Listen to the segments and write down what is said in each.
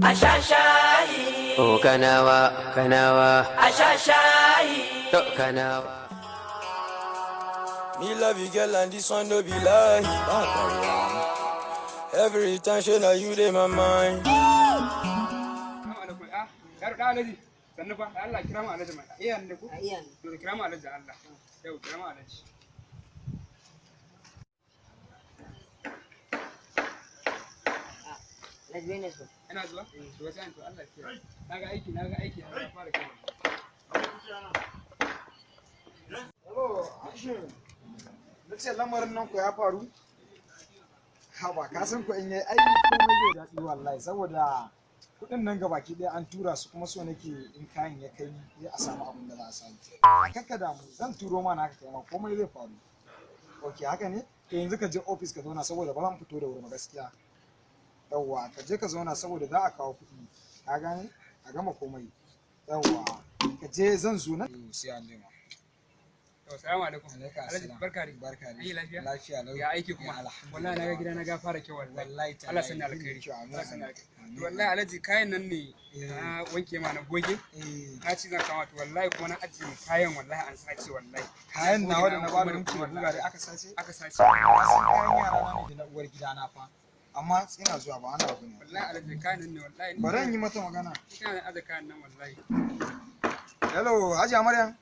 A sha shayi. Oh Kanawa, Kanawa, A sha shayi. To Kanawa. Me love you, girl, and this one no be lie. Every time, shey na you dey my mind. Assalamu alaikum. Ah, yaro da Alhaji. Sannu fa, Allah kira mu Alhaji mai. Iya ne ko? Iya. To kira mu Alhaji Allah. Yau kira mu Alhaji. Alhaji ne so. Ina zuwa? To wasu to Allah kira. Naga aiki, naga aiki, na fara kira. Hello, action. Na ce lamarin nan ku ya faru? Haba, ka san ku in yayi ai komai zai daɗi wallahi, saboda kuɗin nan gabaki ɗaya an tura su, kuma so nake in kayan ya kai sai a samu abin da za a samu. A kakka damu, zan turo ma naka kai ma komai zai faru. Ok, haka ne? To yanzu ka je ofis ka zauna, saboda ba zan fito da wuri ba gaskiya. Yawwa, ka je ka zauna saboda za a kawo kuɗi. Ka gane? A gama komai. Yawwa, ka je, zan zo nan. Sai an jima. To assalamu alaikum. Alaikum Alhaji assalam. barka dai. Barka dai. Ai lafiya? Lafiya lau. Ya aiki kuma? Ya alhamdulillah. Wallahi naga gida naga fara kyau wallahi. Wallahi Allah tallahi, sanya gini alkhairi. kyau, amin, Allah sanya amin. alkhairi. Amin. To wallahi Alhaji kayan nan ne Eh. na wanke ma na goge. Eh, Na ci zan kama, to wallahi kuma na ajiye kayan, wallahi an sace wallahi. Kayan Na goge nawa da na bada kuma wanki da wallahi. guga dai aka sace? Aka sace. Ka san kayan yara na ne da na uwar gida na fa. Amma ina zuwa, ba ana abu ne. Wallahi Alhaji kayan nan ne wallahi. Bari in yi mata magana. Ina aje kayan nan wallahi. Hello, Hajiya Maryam.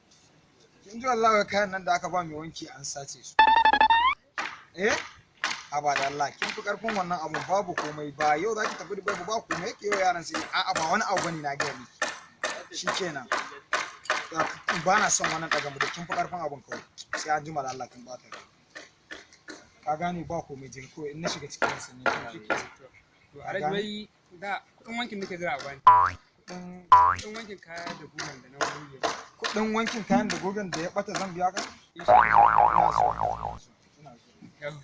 Kin ji wallahi kayan nan da aka ba mai wanki an sace su. Eh? Haba da Allah, kin fi karfin wannan abun, babu komai ba, yau za ki tafi Dubai ba, ba komai yake yau yaran sai a'a, ba wani abu bane na gaya miki. Shikenan. Ba na son wannan daga mu da kin fi karfin abun kawai. Sai an jima da Allah, kin bata rai. Ka gane, ba komai, je kawai, in na shiga cikin sanyi kina Shikenan to. To Alhaji wai da kuɗin wankin nake jira a bani. Kudin Kuɗin wankin kaya da gugan da na goge. Kudin wankin kayan da gogon da ya bata zan biya ka? Insha Allah. Ina zuwa, ina zuwa, ina zuwa. Yawwa.